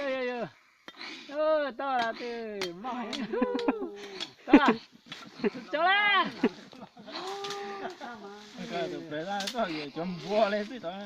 yog yog yog. Tau las twb moj heev. Tau las. Tus pem cov npua li xwb tau.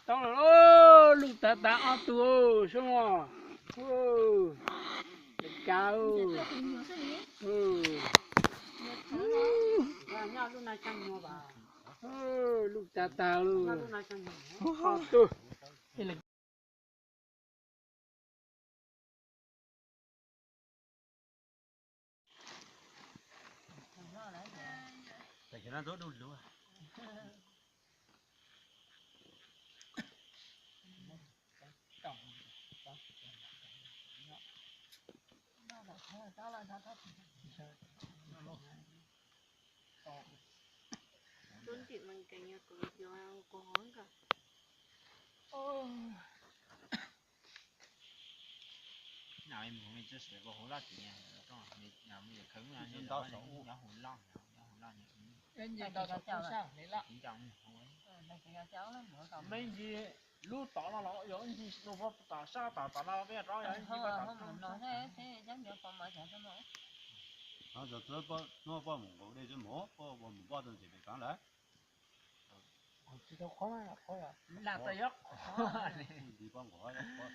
Tau lawm, luj tag tag ob tug sub. Li kav. Luj tag tag lawm. Ob tug. Me ntsis lub tod no los yog ib ntsis no tom sab tom tom no peb rov yog ib ntsis ko tom. Hnub poj mus nkaus dej tsis mus, poj mus npoj tau ntses pem kaav lawm. Tsis tau qhuav, qhuav lam tas yog qhuav. Ntsis poj nquav yog qhuav.